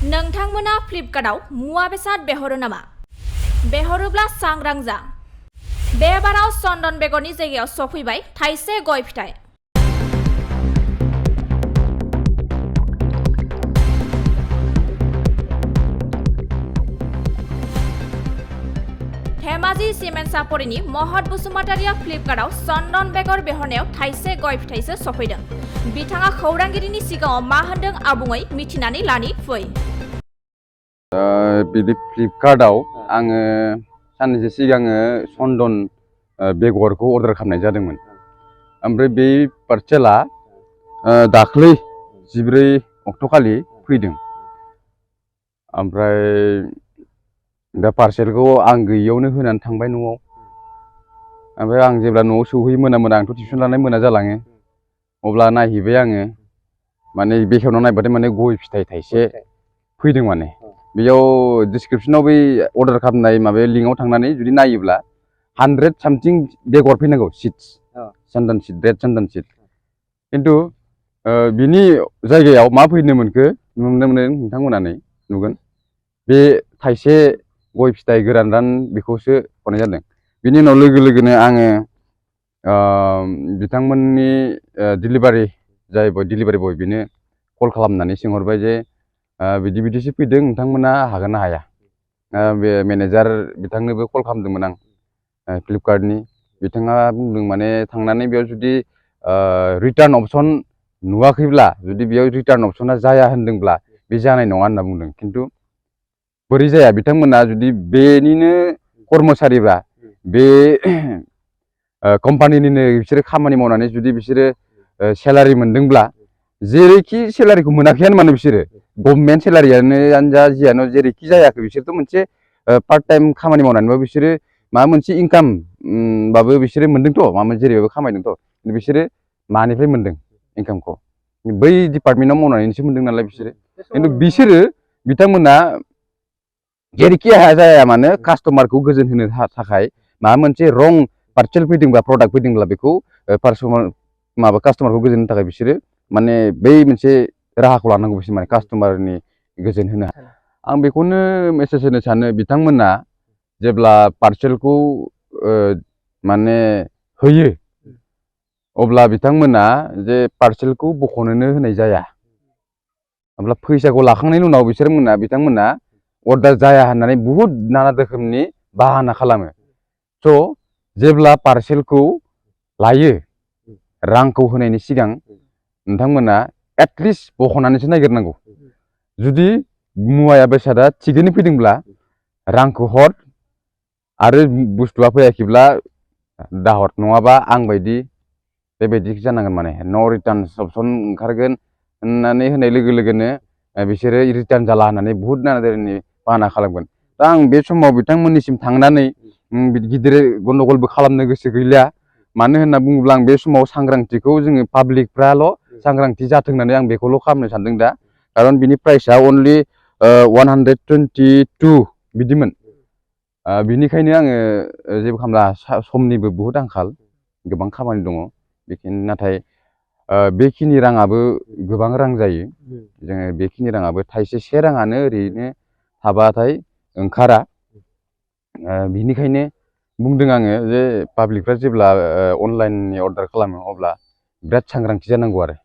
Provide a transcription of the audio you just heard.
नोंथांमोना फ्लिपकार्टआव मुवा बेसाद बेहरो नामा? बेहरोब्ला सांग्रां जा। बे बाराव चन्दन बेगरनि जायगायाव सफैबाय थाइसे गय फिथाइ। धेमाजि सिमेन्ट सापरिनि महत बसुमतारिया फ्लिपकार्टआव चन्दन बेगर बेहरनायाव थाइसे गय फिथाइसो सफैदों। बिथाङा खौरांगिरिनि सिगाङाव मा होनदों आबुङै मिथिनानै लानि फै। बिदि फ्लिपकार्टआव आङो साननैसो सिगाङो चन्दन बेगरखौ अर्डार खालामनाय जादोंमोन। ओमफ्राय बे पार्सेला दाख्लै 14 अक्ट'खालि फैदों। ओमफ्राय दा पार्सेलखौ आं गैयियावनो होनानै थांबाय न'आव। ओमफ्राय आं जेब्ला न'आव सौहैयो मोना आंथ' टिउसन लानाय मोना जालाङो। अब्ला नायहैबाय आङो, माने बेखेवना नायबाथाय माने गय फिथाइ थाइसे फैदों। माने बेयाव डिसक्रिपसनाव बै अर्डार खालामनाय माबायाव लिंकआव थांनानै जुदि नायोब्ला 100 सामथिं बेगर फैनांगौ, सिड्स, चन्दन सिड, रेड चन्दन सिड। खिन्थु बिनि जायगायाव मा फैनो मोनखो नुनो मोनो नोंथांमोनानै नुगोन। बे थाइसे गय फिथाइ गोरान बेखौसो हरनाय जादों। बिनि उनाव लोगो लोगोनो आङो बिथांमोननि डिलिभारि बय बेनो कल खालामनानै सोंहरबाय जे बिदि बिदिसो फैदों, नोंथांमोना हागोन ना हाया? बे मेनेजार बिथांनोबो कल खालामदोंमोन आं फ्लिपकार्टनि। बिथाङा बुंदों माने थांनानै बेयाव जुदि रिटार्न अपसन नुवाखैब्ला, जुदि बेयाव रिटार्न अपसना जाया होनदोंब्ला बे जानाय नङा होनना बुंदों। खिन्थु बोरै जाया, बिथांमोना जुदि बेनिनो कर्मचारिबा, बे कम्पानिनिनो बिसोरो खामानि मावनानै जुदि बिसोरो सेलारि मोनदोंब्ला, जेरैखि सेलारिखौ मोनाखैयानो मानो बिसोरो गभर्नमेन्ट सेलारियानो जा जियानो जेरैखि जायाखै, बिसोरथ' मोनसे पार्ट टाइम खामानि मावनानैबो बिसोरो माबा मोनसे इनकाम बाबो बिसोरो मोनदोंथ', माबा मोनसे जेरैबाबो खामायदोंथ'। बिसोरो मानिफ्राय मोनदों इनकामखौ? बै डिपार्टमेन्टआव मावनानैसो मोनदों नालाय बिसोरो। खिन्थु बिसोरो बिथांमोना जेरैखि जाया मानो कास्टमारखौ गोजोन होनो थाखाय माबा मोनसे रं पार्सेल फैदोंबा, प्रडाक्ट फैदोंब्ला बेखौ कास्टमारखौ गोजोन होनो थाखाय बिसोरो माने बै मोनसे राहाखौ लानांगौ। बिसोर माने कास्टमारनि गोजोन होनो। आं बेखौनो मेसेज होनो सानो, बिथांमोना जेब्ला पार्सेलखौ माने होयो, अब्ला बिथांमोना जे पार्सेलखौ बख'नोनो होनाय जाया। अब्ला फैसाखौ लाखांनायनि उनाव बिथांमोना अर्डार जाया होननानै बुहुद नाना रोखोमनि बाहाना खालामो। स' जेब्ला पार्सेलखौ लायो, रांखौ होनायनि सिगां नोंथांमोना एटलिस्ट बख'नानैसो नायग्रोनांगौ। जुदि मुवाया बेसादा थिगैनो फैदोंब्ला रांखौ हर, आरो बुस्थुआ फैयाखैब्ला दाहर। नङाबा आं बायदि बेबायदि जानांगोन। माने न' रिटार्न अपसन ओंखारगोन होननानै होनाय लोगो लोगोनो बिसोरो रिटार्न जाला होननानै बुहुद नाना धरननि बाहाना खालामगोन। दा आं बे समाव बिथांमोननिसिम थांनानै गिदिर गन्डगलबो खालामनो गोसो गैलिया। मानो होनना बुङोब्ला आं बे समाव सांग्रांथिखौ जोङो पाब्लिकफ्राल' सांग्रांथि जाथों होननानै आं बेखौल' खालामनो सानदों दा। खारन बिनि प्राइसआ अनलि 122 बिदिमोन। बिनिखायनो आङो जेबो खालामला। समनिबो बुहुद आंखाल, गोबां खामानि दङ। बेखिनि नाथाय बेखिनि राङाबो गोबां रां जायो। जोङो बेखिनि राङाबो थाइसे से राङानो ओरैनो थाबाथाय ओंखारा। बिनिखायनो बुंदों आङो जे पाब्लिकफ्रा जेब्ला अनलाइननि अर्डार खालामो, अब्ला बिराद सांग्रांथि जानांगौ आरो।